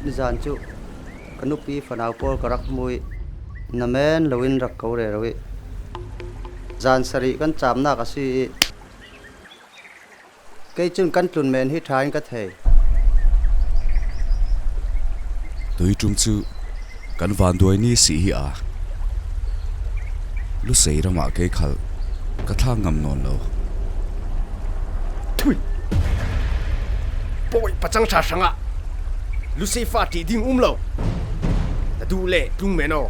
Nizan chu ka nupi fanau pawl ka rak hmu i namen loin rak ko rero i zan sarih kan camnak a si i kei cun kan tlun men hi ṭha in ka thei. Tuiṭum chu kan vanduai ni si hi a. Lusei ramah kei khalh ka thlak ngam nawn lo. Thui! Pawi pachang ṭha hrangah Lusei fa ṭih ding um lo. Na duh le tlung men aw.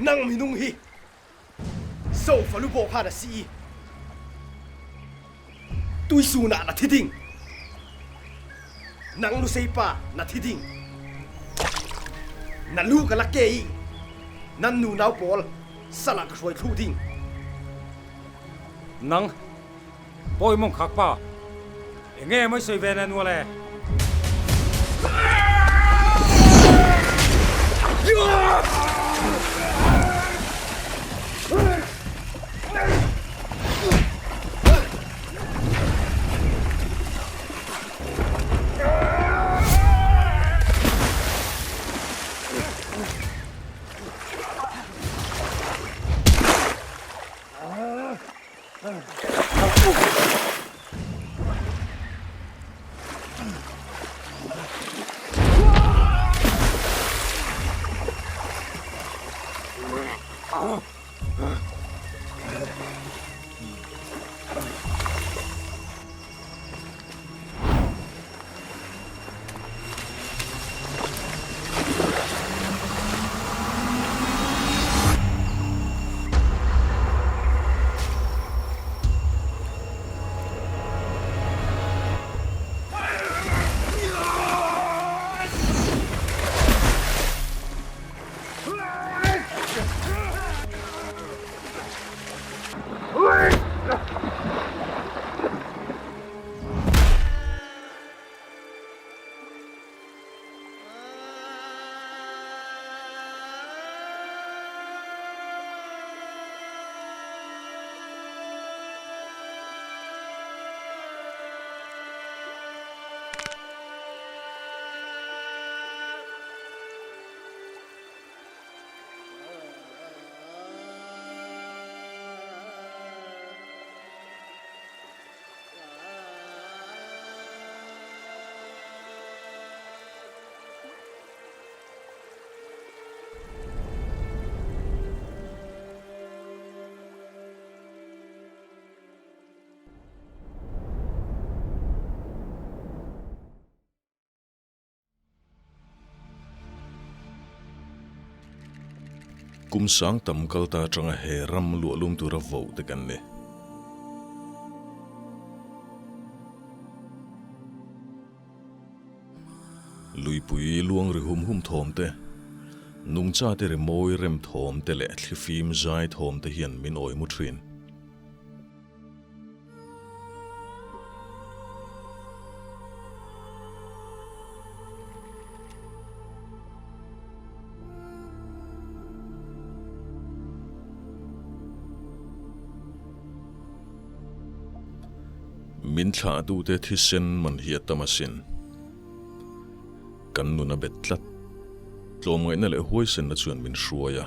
Nang minung hi sofa lu bawh kha na si i tuisun ah na thi ding. Nang lusei pa na thi ding. Na lu ka lak ke i nan nu nau pawl sal ah ka hruai thlu ding. Nang Pawi mawng khak pa, enge maw i sawi ve na nual e? Kum sang tam kal ta atanga he ram luahlum tura voh te kan ni. Luipui luang ri hum hum thawm te, nungcha te ri mawi rem thawm te leh thlifim zai thawm te hian min awi mu thin. Min thlahtute thisen man hi a tam asin. Kan nun a bet tlat. Tlawmngaihna leh huaisenna chuan min hruai a.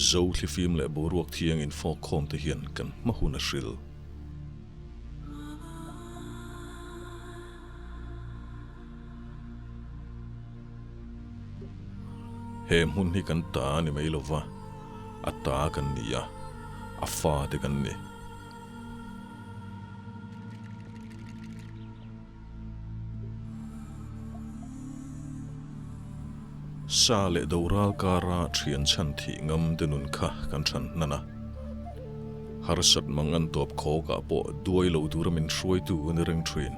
Zo thlifim leh boruak thiang infawk khawm te hian kan hma hun a hril. He hmun hi kan ta a ni mai lo va, a ta kan ni a, a fa te kan ni. Sa leh doral kara thian chhan thih ngam te nun kha kan than hnan a. Harsat mang an tawp khawkah pawh duai lo tura min hruaitu a ni reng thin.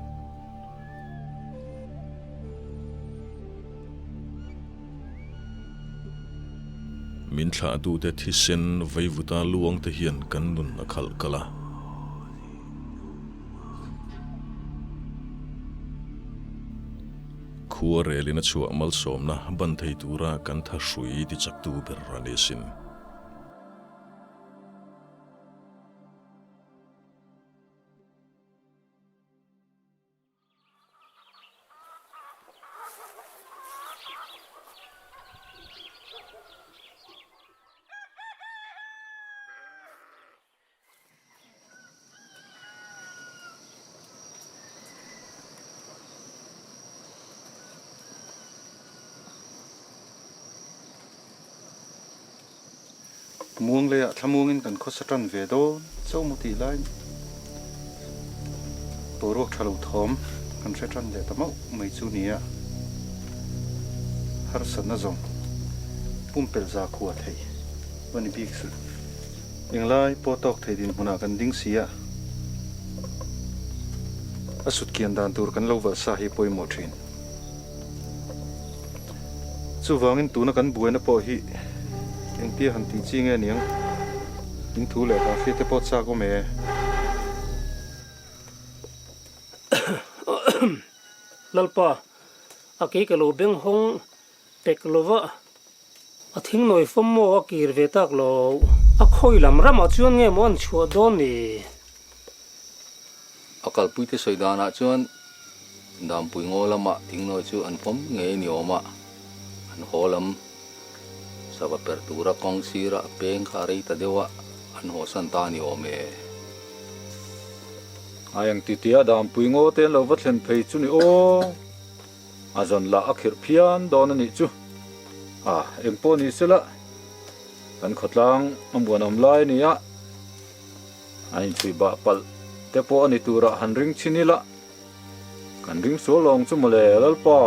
Min thlahtute thisen veivuta luangte hian kan nun a khalh kal a. Khua relin a chhuah malsawmna ban thei tura kan tha hrui tichaktu ber a ni asin. Muang leiah thlamuangin kan khawsa tan ve dawn chauh maw tih laiin boruak tha lo thawm kan hre tan leh ta mauh mai chu nia harsatna zawng pumpelh za khua thei va ni bik suh. Englai pawh tawk thei dinhmunah kan ding si a, a sut kian dan tur kan lo valh sa hi pawimawh thin. Chuvangin tuna kan buaina pawh hi engtia han tih chi nge niang? In thu leh hla hriat te pawh chak awm e. Lalpa, a kei ka lo beng hawng pek lova. A thingnawi fawm maw a kir ve tak lo. A khawi lam ramah chuan nge maw an chhuah dawn ni? A kalpuite sawi danah chuan Dampui ngaw lamah thingnawi chu an fawm ngei ni awm a, an haw lam sava perh tura kawng sira peng kha a rei ta deuh a, an hawsan ta ni awm e. A eng titia Dampui ngaw te an lo va thlen phei chu ni aw. A zawn lah a khirh phian dawn a nih chu. A, eng pawh ni sela, kan khawtlang a muanawm lai a ni a, a inchhui bah palh te pawh a ni turah han ring chhin ila, kan ring sual lawng chu mawle Lalpa.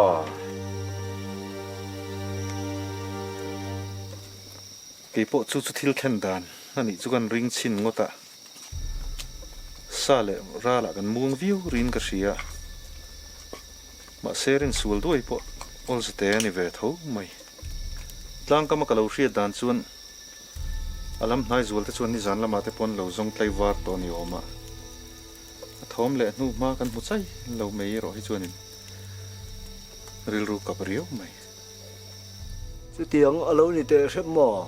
Kei pawh chu chu thil thlen dan a nih chu kan ring chhin ngawt a, sa leh ralah kan muang viau rin ka hria. Mahse rinsual duai pawh awlsa te a ni ve tho mai. Tlangkama ka lo hriat dan chuan a lam hnai zual te chuan nizan lamah te pawn lo zawng tlai var tawh a ni awm a. A thawm leh hnu hma kan hmu chai lo mai erawh hi chuanin rilru kap riau mai. Chutiang a lo ni teh hrep maw?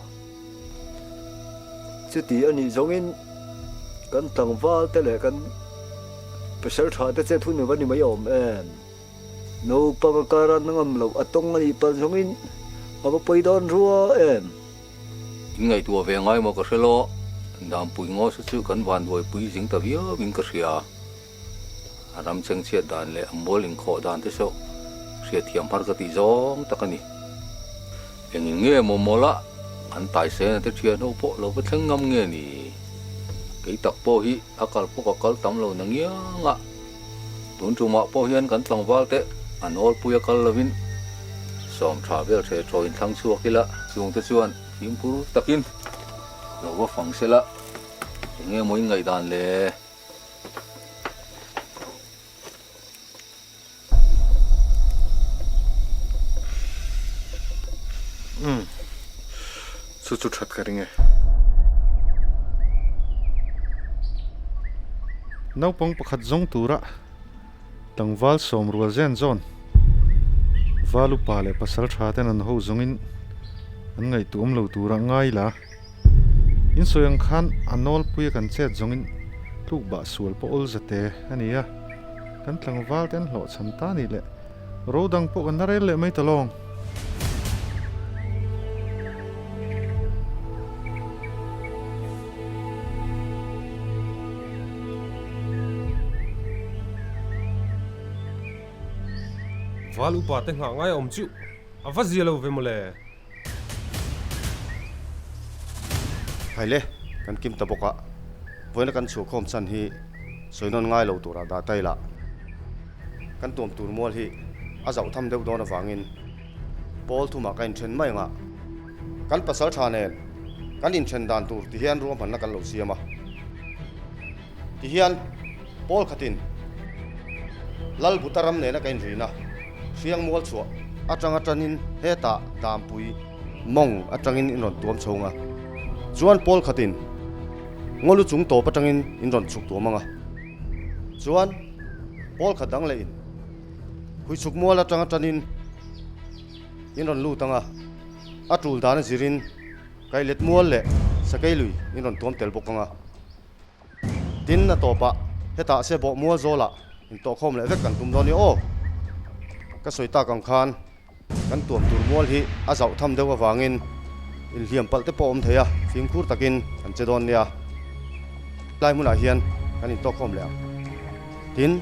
Chuti a nih zawngin kan tlangval te leh kan pasal tha te che thun va ni mai awm em? Naupang a kar a ngam loh a tawng a nih palh zawngin a va pawi dawn rua em? In ngaihtuah ve ngai maw ka hre lo, Dampui ngaw saw chu kan vanduai pui zing ta viau in ka hria. A ram chengchhiat dan leh a mual inkhawh dan te saw hriatthiam har ka tih zawng tak a ni. Engin nge maw mawla an taisena te thian ho pawh lo va thleng ngam nge ni? Kei tak pawh hi a kal pawh ka kal tam lo na ngiang a, tun tumah pawh hian kan tlangval te an awlpui a kal lovin sawm tha vel the thaw in thlang chhuak ila chungte chuan fimkhur takin lo va fang sela enge maw in ngaihdan le? Umm chu chu that ka ring e. Naupang pakhat zawng tura tlangval sawm rual zen zawn val upa leh pasal tha ten an ho zawngin. An ngaihtuah awm lo turah ngai la. In sawi ang khan a nawlpuia kan chet zawngin tluk bah sual pawh awl zate a ni a. Kan tlangval te an hlawhchham ta nih leh ro dang pawh kan la rel leh mai ta lawng. Val upa te nghah ngai a awm chu a va zia lo ve mawle. Haile, kan kim ta bawk a, vawiina kan chhuahkhawm chhan hi sawi nawn ngai lo turah dah ta ila, kan tuam tur mual hi a zauh tham deuh dawn avangin pawl thumah ka inthen mai ang a, kan pasal tha nen kan inthen dan tur ti hian ruahmanna kan lo siam a, ti hian pawl khatin Lal Buta ram nena ka inrin a, hriang mual chhuah atanga tanin hetah Dampui mawng atangin in rawn tuam chho ang a, chuan pawl khatin Ngawlu chung tawp atangin in rawn chhuk tuam ang a, chuan pawl khat dang leh in Huichhuk mual atanga tanin in rawn lut ang a, a tul dan a zirin Kailet mual leh Sakei lui in rawn tuam tel bawk ang a. Tin, a tawpah hetah se bawh mual zawlah intawhkhawm leh vek kan tum dawn i aw. Ka sawi tak ang khan kan tuam tur mual hi a zauh tham deuh avangin inhliam palh te pawh awm thei a, fimkhur takin kan che dawn nia. Tlai hmunah hian kan intawhkhawm leh ang. Tin,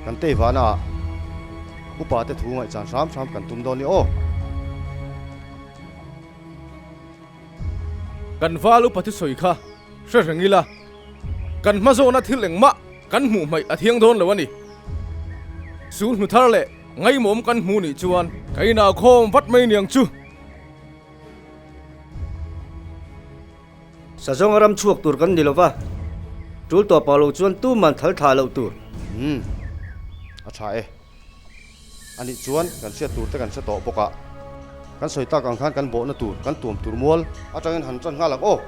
kan tei vahnaah upa te thu ngaihchan hram hram kan tum dawn i aw. Kan val upa thusawi kha hre reng ila, kan hma zawna thil engmah kan hmuh hmaih a thiang dawn lo a ni. Sul hnu thar leh ngaimawm kan hmu nih chuan ka inah khawm vat mai niang chu. Sazawnga ram chhuak tur kan ni lo va, tul tawh pah lo chuan tuman thal thlah loh tur. Umm, a tha e. A nih chuan kan hriat tur te kan hre tawh bawk a, kan sawi tak ang khan kan bawhna tur, kan tuam tur mual atangin han tan nghal ang aw.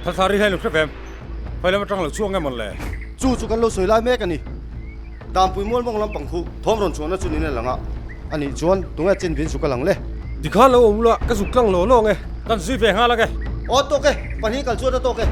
Thalthla ri hian hre vem, khawi lam atang lo chhuak nge mawn le? Chu chu kan lo sawi lai mek a ni. Dampui mual mawng lampang khu thawm rawn chhuahna chu niin a lang a, a nih chuan tunge chin vin zuk a lang le? Tikhan lo awm ula, ka zuk tlang law law ang e. Kan zui ve nghal ang e. Aw tawk e, pahnih kal chuan a tawk e.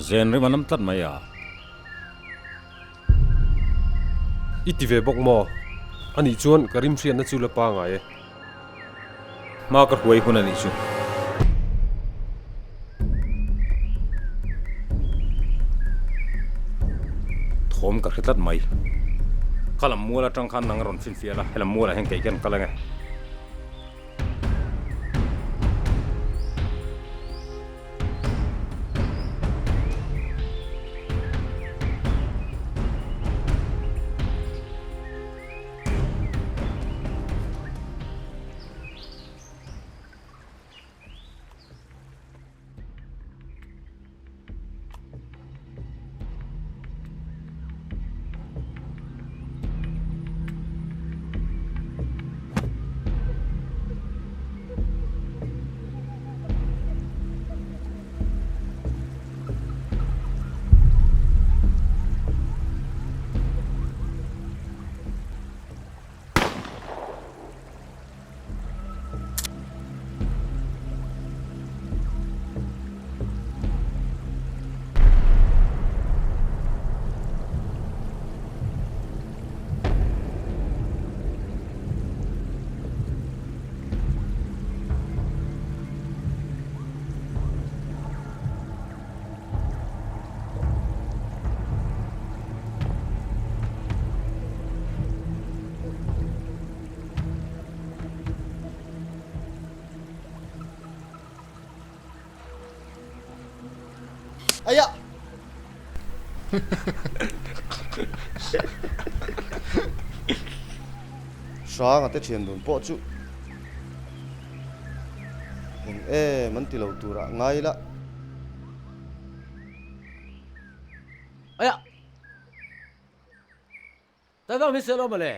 Zen rim a nam tlat mai a. I ti ve bawk maw? Anih chuan ka rim hriatna chu la pangai e. Hma ka hruai hun anih chu. Thawm ka hre tlat mai. Ka lam mual atang khan nang a rawn finfiah la, helam mualah hian kei hian kal ange. 哎呀！Hranga te thian dun pawh chu eng em an ti lo turah ngai ila. Aya! Taivang min sel awm ale.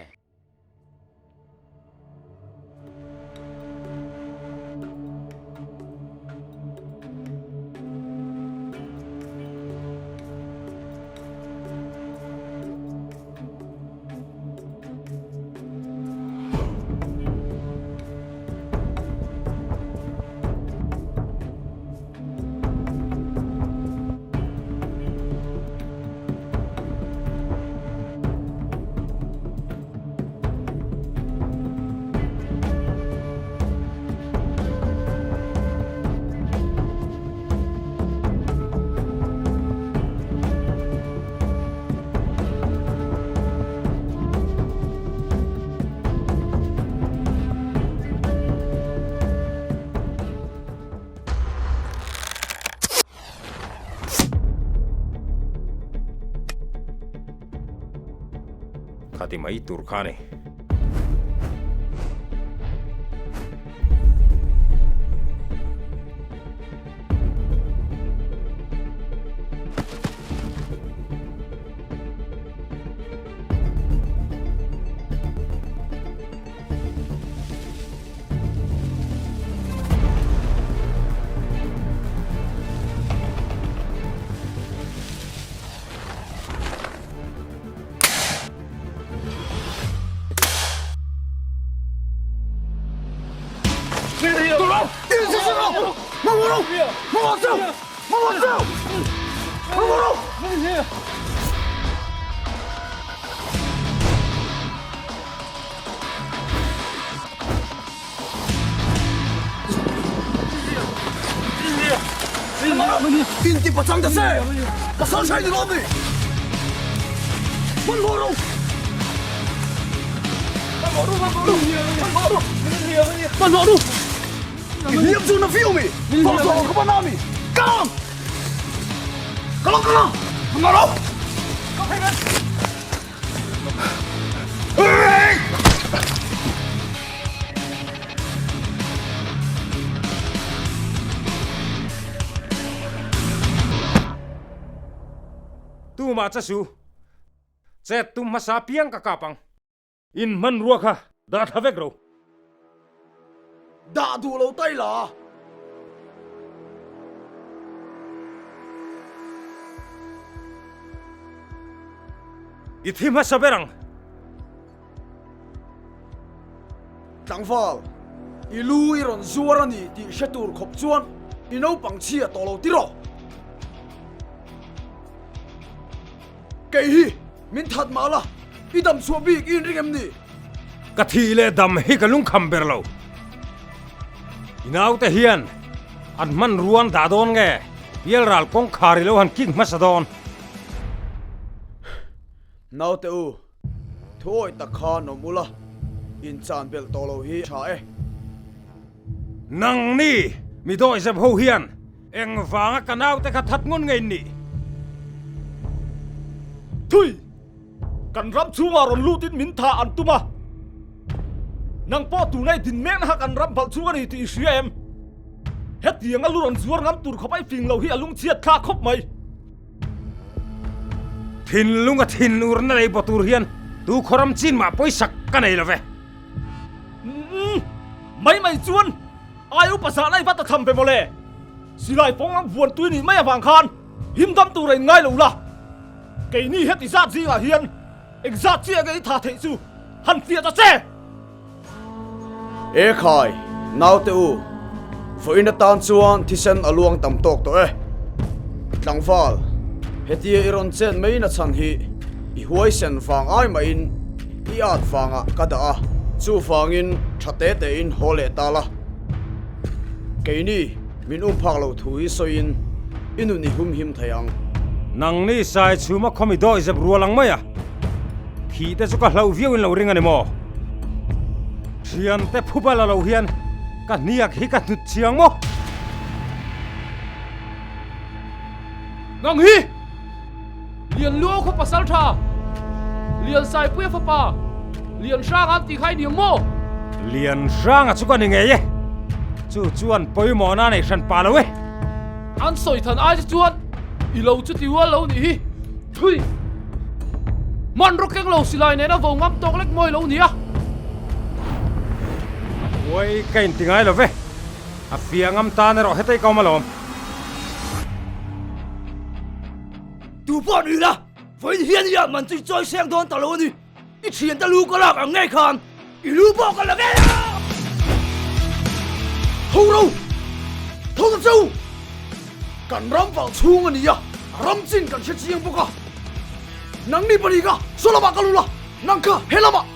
Kha ti mai tur kha ni. Inti pachang ta se! Pasal tha ni lawm ni! Hmanhmawh rawh! Hmanhmawh rawh! Hmanhmawh rawh! Hmanhmawh rawh! I hliam chu na viau mi! Thawhchhuah ka ban a mi! Kal ang! Kal ang! Kal ang! Hmanhmawh rawh! Kal phei vel! Tumah cha su, chet tum hmasa piang ka kap ang. In hmanrua kha dah tha vek ro. Dah duh lo tai la. I thi hmasa ber ang. Tlangval, i lu i rawn zuar a ni tih hre tur khawp chuan i naupang chhia tawh lo tiraw? Kei hi min that mah la, i dam chhuah bik i inring em ni? Ka thih leh dam hi ka lungkham ber lo. I naute hian an hmanrua an dah dawn nge? Pialral kawngkhar i lo han kik hmasa dawn. Naute u, thuawi tak khan awm ula, inchan belh tawh lo hi tha e. Nangni mi dawihzep ho hian Engvanga ka naute kha that ngun ngei nih? Thui! Kan ram chhungah rawn lutin min tha an tum a. Nang pawh tunah i din mekna kha kan ram balh chhung a ni tih i hria em? Hetianga lu rawn zuar ngam tur khawp a i fing lo hi a lungchhiat thlak khawp mai. Thinlunga thinurna lei baw tur hian tu khawram chin mah pawisak ka nei lo ve. Umm, mai mai chuan Ai upa zah lai vat a tham ve mawle. Silai pawng ang vuan tui nih mai avang khan him dam tur a in ngai lo la. Keini heti zat zingah hian eng zat chiah nge i tha theih chu han fiah ta che. E khai, naute u, vawiin atan chuan thisen a luang tam tawk tawh e. Tlangval, hetia i rawn chet mai na chhan hi i huaisen vang ai mahin i at vangah ka dah a, chuvangin tha te tein haw leh ta la. Keini min um phak lo thu hi sawiin i nun i hum him thei ang. Nangni sai chhuma khawmi dawi zep rual ang mai a, thih te chu ka hlauh viau in lo ring a ni maw? Thiante phuba la lo hian ka hniak hi ka hnut chiang maw? Nang hi Lianluo khaw pasal tha, Liansaipuia fapa, Lianhranga an tih kha i ni ang maw? Lianhranga chu ka ni ngei e, chu chuan pawimawhna a nei hran pah lo e. An sawi than ai che chuan i lo chu ti ual lo nih hi. Thui! Man rawk keng lo silai nena vo ngam tawk lek mawi lo nia. Uai ka inti ngai lo ve, a fia ngam tan erawh hetei ka awm alawm. Tu pawh ni la, vawiin hian i ah man chu i chawi seng dawn ta lo a ni. I thiante lu ka lak ang ngei khan i lu pawh ka la ngei a! Tho ro! Tho ta che u! Kan ram vang chhung a ni a, ram chin kan hre chiang bawk a. Nangni pahnih kha saw lamah ka lu la, nang kha he lamah!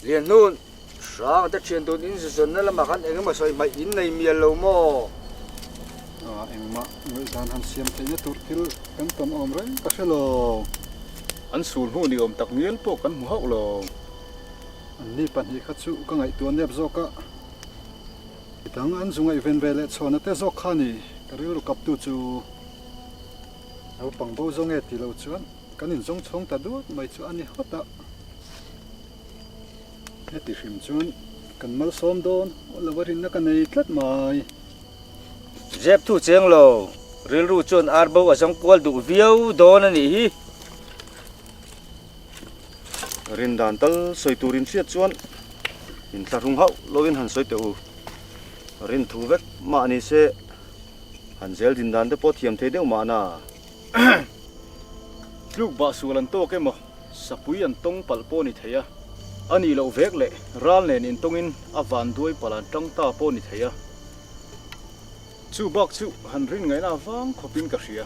Lianhnun, Hrang te thian tun in zuzawnna lamah khan eng emaw sawi hmaih in nei mial lo maw? Engmah ngaihdan han siam theihna tur thil kan tawn awm reng ka hre lo. An sul hnu ni awm tak ngial pawh kan hmu hauh lo. Anni pahnih kha chu ka ngaihtuah nep zawk a. Midang an zu ngaihven ve leh chhuahna te zawk kha ni ka rilru kaptu chu. Naupang bo zawng e ti lo chuan kan inzawng chhawng ta duat mai chu a ni hawt a. Heti hrim chuan kan malsawm dawn lo a rinna ka nei tlat mai. Zep thu cheng lo, rilru chuan ar bo a zawng kual duh viau dawn a nih hi. Rindan tal sawi turin hriat chuan inthlahrung hauh loin han sawi teh u. Rin thu vek mah ni se, han zel din dan te pawh thiam thei deuh mahna. Tluk bah sual an tawk emaw, sapui an tawng palh pawh ni thei a, a nih loh vek leh ral nen intawngin a van duai palh an tang ta pawh ni thei a. Chu bak chu han rin ngaihna avang khawpin ka hria.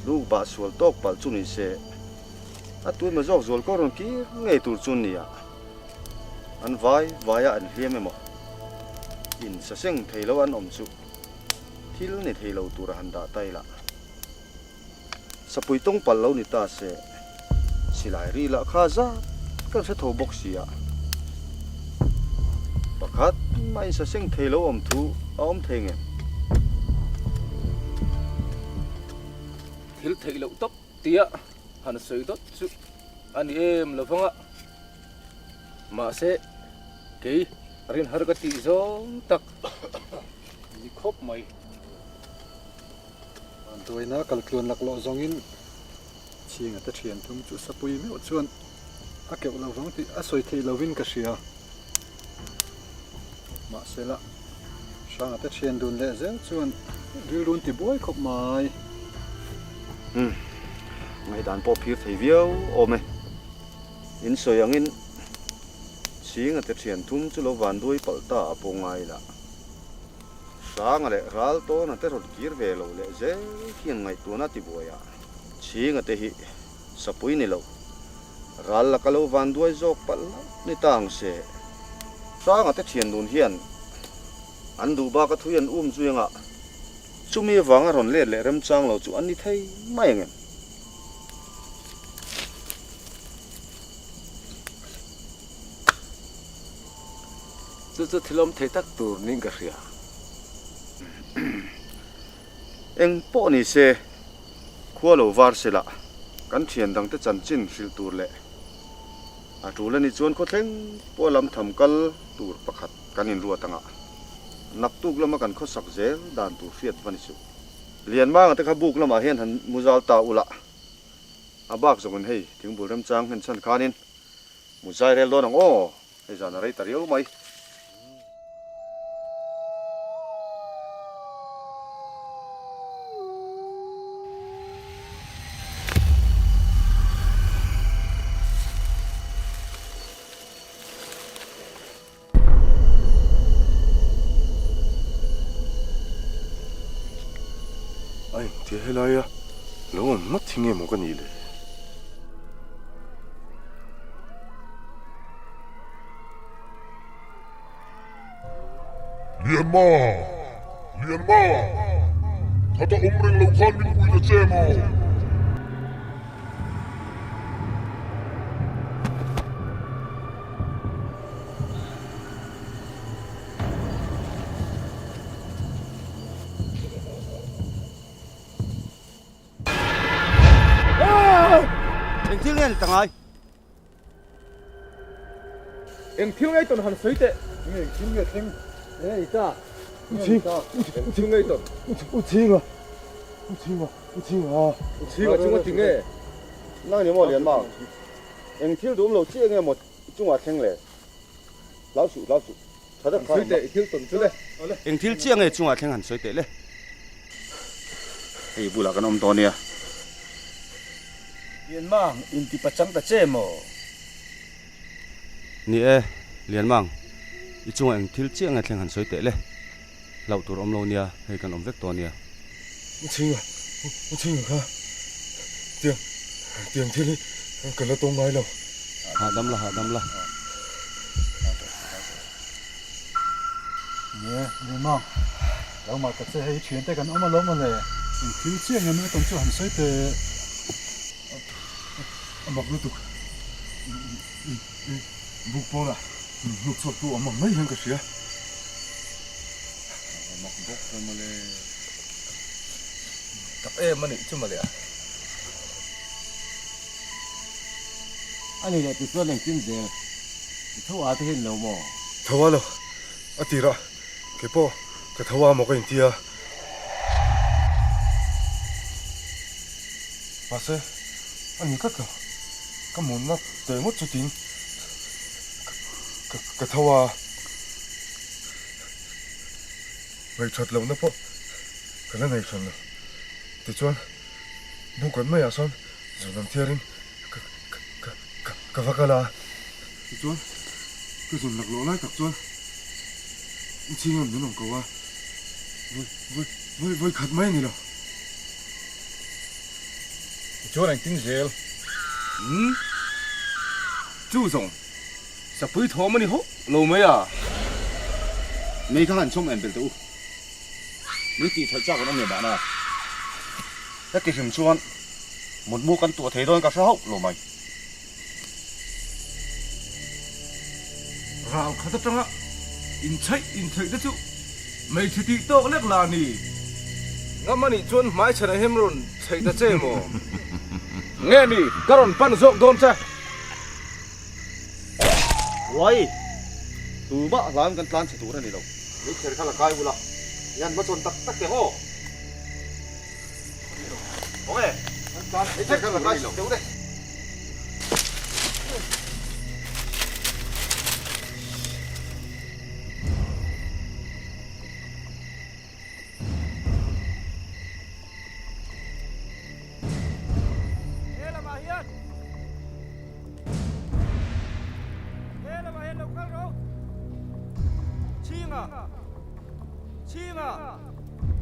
Tluk bah sual tawk palh chu ni se, a tuima zawk zual kawr rawn kir ngei tur chu nia. An vai vaia an hliam emaw, in sa seng thei lo an awm chu thil ni thei lo tura han dah ta ila. Sapui tawng palh lo ni ta se, silai ri lah kha zat kan hre tho bawk si a. Pakhat mah in sa seng thei lo awm thu a awm thei ngem? Thil theih loh tawp tia han sawi dawt chu a ni em lo vang a, mahse kei rinhar ka tih zawng tak ni khawp mai. Vanduaina kaltluan laklawh zawngin Chhinga te thian thum chu sapui meuh chuan a keuh lo vang tih a sawi theih lovin ka hria. Mahsela, Hranga te thian dun leh zel chuan rilrun ti buai khawp mai. Umm, ngaihdan pawh phir thei viau awm e. In sawi angin Chhinga te thian thum chu lo vanduai palh ta a pawh ngai lah. Hranga leh Raltawna te rawn kir ve lo leh zel hian ngaihtuahna ti buai a, Chhinga te hi sapui ni lo. Ral laka lo vanduai zawk palh hlauh ni ta ang se. Hranga te thian dun hian an duh bak a thui an um zui anga chumi avanga rawn let leh remchang lo chu an ni thei mai ang em? Chu chu thil awm thei tak tur niin ka hria. Eng pawh ni se, khua lo var se lah, kan thian dangte chanchin hrilh tur leh a tul a ni chuan khawthleng pawh lam tham kal tur pakhat kan inruat anga naktuk lama kan khawsak zel dan tur hriat va ni suh. Lianmanga te kha buk lamah hian han muzal ta ula, a bak zawngin hei thingbul remchang nghen chhan khanin muzai rel dawn ang aw, hei zan a rei ta riau mai. A engtia helaia lo awm ngawt hi nge maw ka nih le? Lianma! Lianma! Khata awm reng lo khan min pui ta che maw? Eng thil nge ni ta ngai? Eng thil ngei tawn han sawi teh. Nge eng thil nge thleng? Nge ni ta? U Chhing, U Chhing ngei tawn. U Chhinga, U Chhinga, U Chhinga. U Chhinga chunga ti nge? Nang ni maw Lianmang? Eng thil duhawm lo chiah nge maw i chungah thleng le? Hlau suh, hlau suh. Tha deuh kha Sawi teh, i thil tawn chu le. Eng thil chiah nge chungah thleng han sawi teh le? Hei bulah kan awm dawn nia. Lianmang, inti pachang ta che maw? Ni e, Lianmang, i chungah eng thil chiah nge thleng han sawi teh le? Hlauh tur awm lo nia, hei kan awm vek tawh nia. U Chhinga, U Chhinga kha tiang, tiang thil hi ka la tawng ngai lo. Hahdam la, hahdam la. Ni e, Lianmang, lo mah ta che, hei thiante kan awm alawm awle. Eng thil chiah nge min la tawn chu han sawi teh. A mak lutuk. Buk pawla min hnuk chhuak tu awm ang mai hian ka hria. A mak bawk ve mawle. Tak em a nih chu mawle a. A ni leh tichuan engtin zel i tho a te hian lo maw? Tho a lo, a tirah kei pawh ka tho a maw ka intia. Mahse, a ni tlat lo. Ka munna teh ngawt chu tiin ka tho a. Ngaihṭhat lohna pawh ka la nei hran lo. Tichuan, bu kan maiah sawn zun an thiarin ka va kal a. Tichuan, ka zun laklawh lai tak chuan Chhinga'n min rawn ko a. Vawi, vawi, vawi khat mai a ni lo. Tichuan engtin zel? Umm, chu zawng sapui thawm a ni hauh lo mai a. Mei kha han chhawm en belh teh u. Min tih theih chak an awm leh mahna. Heti hrim chuan mutmu kan tuah thei dawn ka hre hauh lo mai. Ral khat atanga inchhaih inchhaih te chu hmeichhe tih tawk lek la ni. Ngam anih chuan hmaichhan a hem rawn chhaih ta che maw? Nge ni ka rawn pan zawk dawn che? Uai! Tumah hlan kan tlan chhe tur a ni lo. Meichher kha la kai ula, i han hmachhawn tak tak teh aw.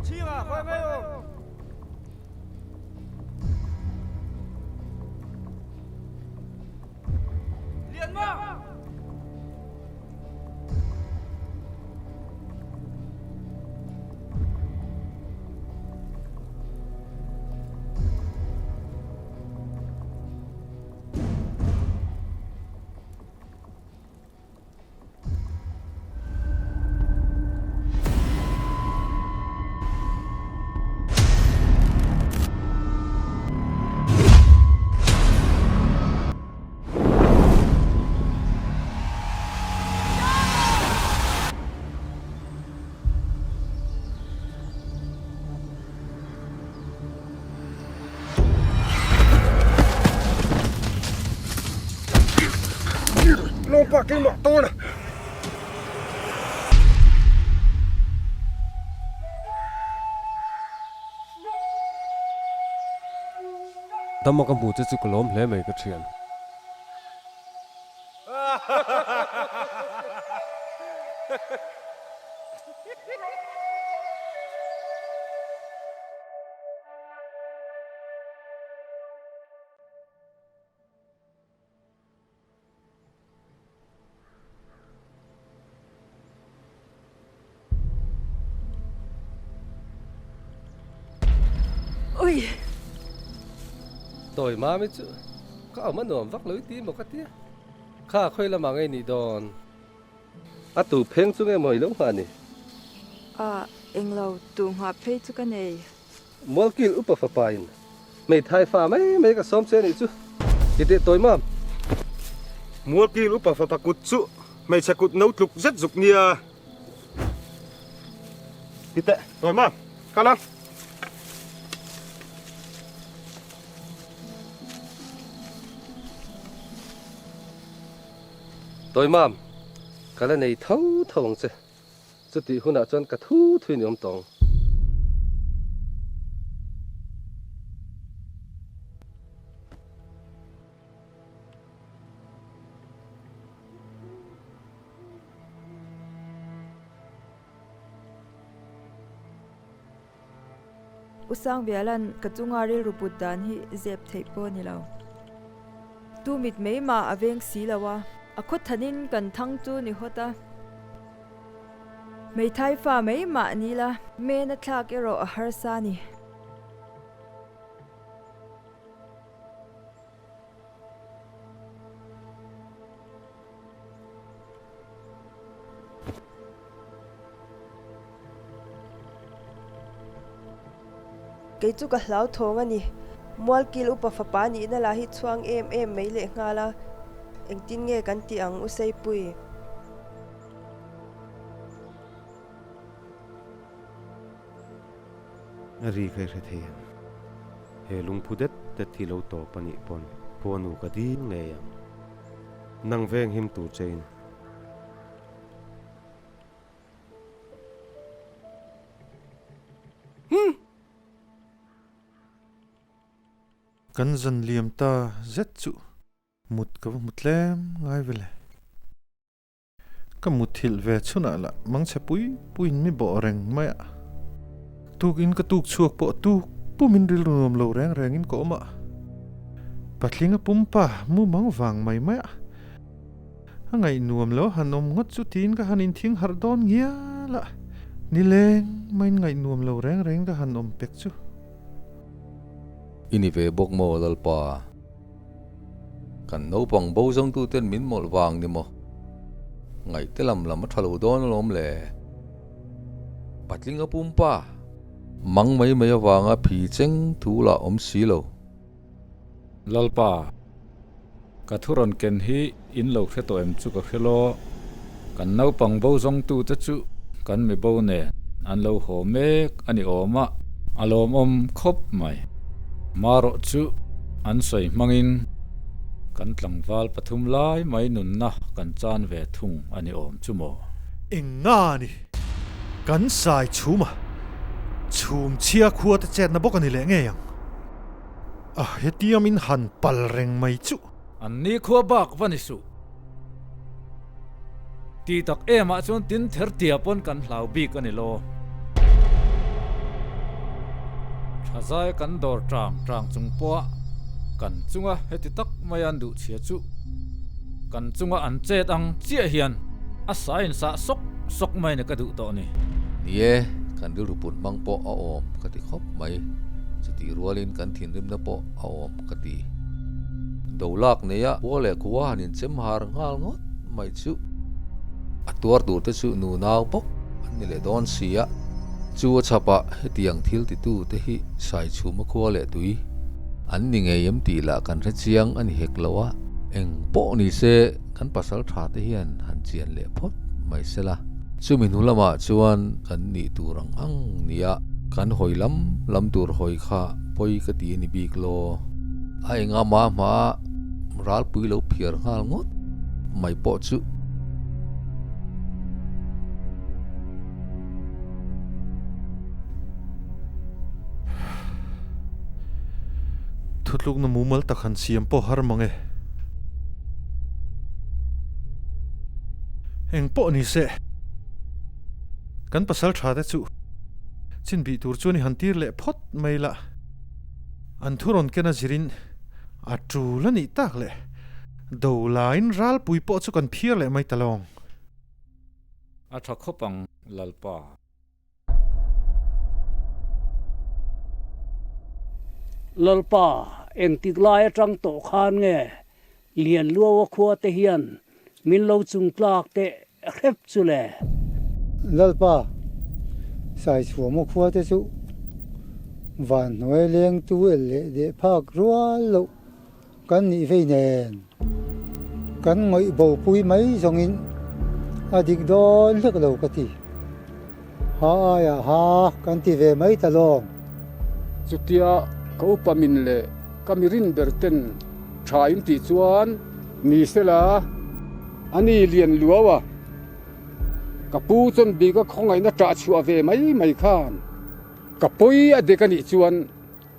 Chhinga! Khawi mai awm! Lawmpa keimah tawn a. Dama ka hmu che chu ka lawm hle mai ka thian. Ui! Tawi mami chu ka awm a nuam vak lo i ti maw ka tia. Kha khawi lamah ngei nih dawn. A tu pheng chu nge maw i lo nghah ni? A, englo tu nghah phei chu ka nei. Mualkil upa fapa in hmeithai fa mai mai ka sawm che anih chu i teh tawi mam. Mualkil upa fapa kut chu hmeichhe kut no tluk zet zuk nia i teh tawi mam. Kal ang. Tawi mam, ka la nei tho tho ang che. Chutih hunah chuan ka thu thuin i awm tawng. U Sangviala'n ka chunga rilru put dan hi zep theih pawh a ni lo. Tu mit mai mah a veng si lo a, a khaw thanin kan thang chu ni hawt a. Hmeithai fa mai mah ni la, men a thlak erawh a harsa a ni. Kei chu ka hlauthawng a ni. Mualkil upa fapa nihna lah hi chhuang em em mai leh nghal a, engtin nge kan tih ang U Seipui? A ri kha i hre thei em? He lungphu det det hi lo tawp a nih pawn khuanu ka dil ngei ang. Nang veng him tur che in. Kan zan liam ta zet chu mut ka va hmu tlem ngai vele. Ka muthilh ve chhunah lah mangchhe pui puiin mi bawh reng mai a. Tukin ka tuk chhuak pawh tuk pumin rilru nuam lo reng rengin ka awm a. Patling a pumpa mu mang vang mai mai a. A ngaih nuam lo han awm ngawt chu tiin ka han inthing harh dawn ngial a. Nileng maiin ngaih nuam lo reng rengin ka han awm pek chu. I ni ve bawk maw Lalpa? Kan naupang bo zawngtuten min mawlh vang ni maw? Ngaihte lam lam a tha lo dawn alawm le. Patling a pumpa mang mai mai avanga phi cheng thu lah awm si lo. Lalpa, ka thu rawn ken hi in lo hre tawh em chu ka hre law. Kan naupang bo zawngtute chu kan mi bo nen an lo haw mek a ni awm a, a lawmawm khawp mai. Marawh chu an sawi hmangin kan tlangval pathum lai mai nunna kan chan ve thung a ni awm chu maw? Eng nga ni? Kan sai chhum a, chhum chhia khua te chetna bawk a ni leh ngei ang. A hetiam in han pal reng mai chu. An ni khua bak va ni suh. Ti tak em ah chuan tin ther tia pawn kan hlau bik a ni lo. Tha zai kan dawr tang tang chung pawh a kan chunga heti tak mai an duh chhia chu. Kan chunga an chet ang chiah hian a sa in sah sawk sawk mai ni ka duh tawh ni. Ni e, kan rilru put hmang pawh a awm ka ti khawp mai. Chutih rualin kan thinrimna pawh a awm ka ti. Dolak neia khua leh khua han inchem har nghal ngawt mai chu a tuar tur te chu nunau bawk an ni leh dawn si a. Chu a chhapah hetiang thil titu te hi Saichhuma khua leh tui an ni ngei em tih lah kan hre chiang a ni hek lo a. Eng pawh ni se kan pasal tha te hian han chian leh phawt mai se la. Chumi hnu lamah chuan kan nih tur ang ang nia kan hawi lam lam tur hawi kha pawi ka ti a ni bik law. A enga hma hma ralpui lo phiar nghal ngawt mai pawh chu. Thutlukna mumal tak han siam pawh har mang e. Eng pawh ni se, kan pasal tha te chu chin bih tur chuan i han tir leh phawt mai la. An thu rawn ken a zirin a tul a nih tak leh do laiin ralpui pawh chu kan phiar leh mai ta lawng. A tha khawp ang Lalpa. Lalpa, engtik lai atang tawh khan nge Lianluaua khua te hian min lo chung tlak teh hrep chu le? Lalpa, Saichhuama khua te chu van hnuai leng tu el leh deh phak rual loh Kan nih vei nen kan ngawih bopui mai zawngin a dik dawn hlek lo ka ti. Ha aiah ha kan ti ve mai ta lawng. Chutia ka upa min leh ka mi rin ber ten tha in tih chuan ni sela a ni lian luau a, ka pu chuan bika khawngaihna ṭah chhuah ve mai mai khan ka pawi a dek a nih chuan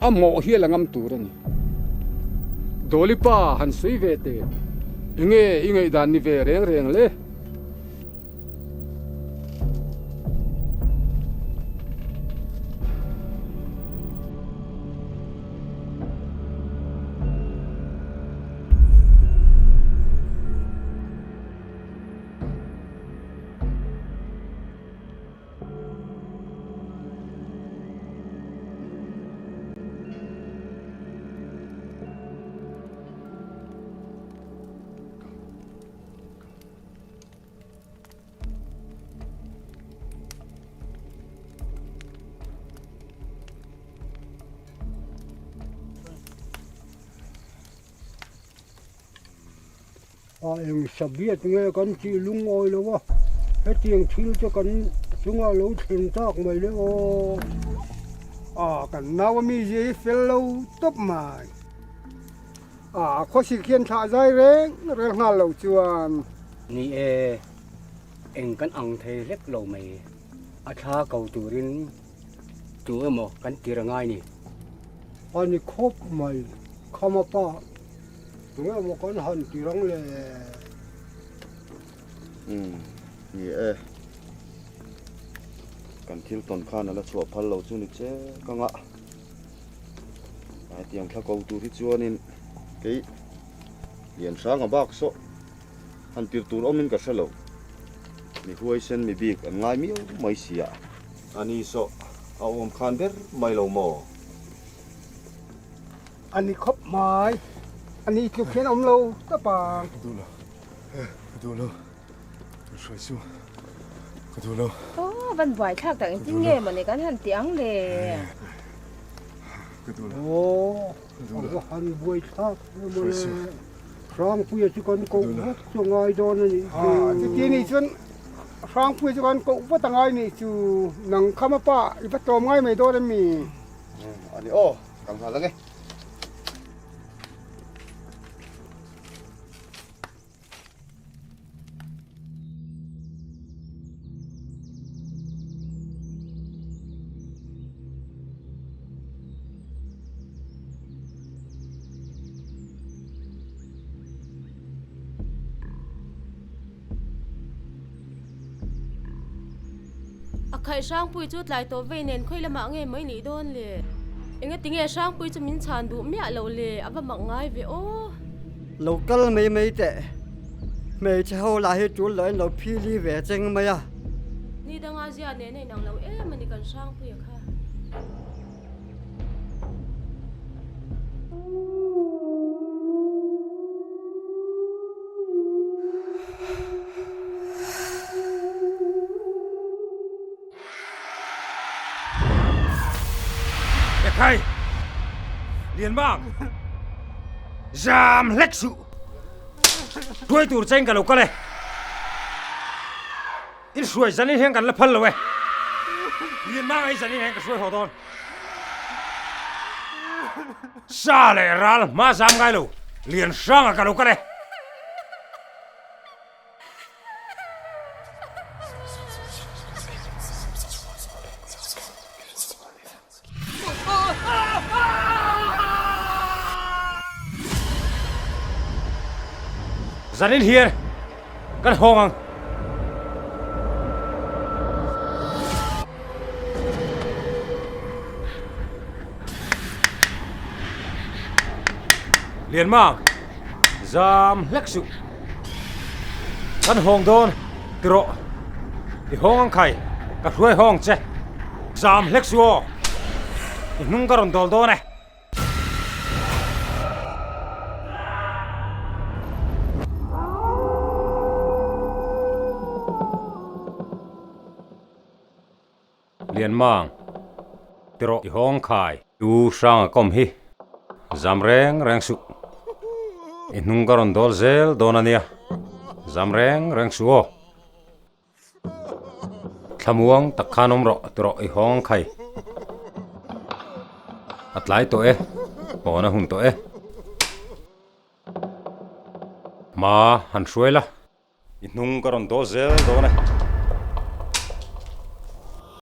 A mawh hi a la ngam tur a ni. Dawli pa han sawi ve teh. Enge i ngaihdan ni ve reng reng le? A eng sabiat nge kan tih lungawi lo a, hetiang thil te kan chunga lo thlen tak mai le aw. A kan nau a mi zia hi fel lo tawp mai. A khawsik hian thlah zai reng reng nghal lo chuan. Ni e, eng kan ang thei hlek lo mai. A thla ko turin tu emaw kan tir a ngai ni. A ni khawp mai, khama pa. Tunge maw kan han ti rang le? Umm, ni e. Kan thil tawn khan a la chhuah phal lo chu ni che ka ngah. Hetiang thla ko tur hi chuanin kei Lianhranga bak saw han tir tur awmin ka hre lo. Mi huaisen mi bik an ngai miau mai si a. Ani saw a awm khan ber mai lo maw? A ni khawp mai. A ni tluk hian a awm lo tawp ang. Ka duh lo. Ka duh lo. Ka hruai chu. Ka duh lo. Aw, van buai thlak tak engtin nge mawni kan han ti ang le. Ka duh lo. Aw, a va han buai thlak hle mawle. Hrangpuia chu kan koh vat chu a ngai dawn a nih chu. Chuti nih chuan Hrangpuia chu kan koh vat a ngai nih chu. Nang khama pa i va tlawm ngai mai dawn em mi? A ni aw. Kal nghal ang e. A khaih Hrangpui chu tlai tawh vei nen khawi lamah nge mai nih dawn le? Engati nge Hrangpui chu min chhan duh miah loh le? A va mak ngai ve aw. Lo kal mai mai teh. Hmeichhe ho lah hi tul loh in lo phili ve cheng mai a. Ni danga zia nen a inang lo em a ni kan Hrangpuia kha. Ekhai! Lianmang! Zam hlek suh! Tuai tur cheng ka lo kal e. In hruai zanin hian kan la phal lo e. Lianmang ei zanin hian ka hruai haw dawn. Sa leh ral hma zam ngai lo Lianhranga ka lo kal e. Zanin hian kan hawng ang. Lianmang, zam hlek suh. Kan hawng dawn ti rawh. I hawng ang khai, ka hruai hawng che. Zam hlek suh aw. I hnung ka rawn dawl dawn e. Lianmang, ti rawh i hawng khai. U Hranga kawm hi zam reng reng suh. I hnung ka rawn dawl zel dawn a nia, zam reng reng suh aw. Thlamuang tak khan awm rawh ti rawh i hawng khai. A tlai tawh e, hawn a hun tawh e. Hma han hruai la. I hnung ka rawn dawl zel dawn e.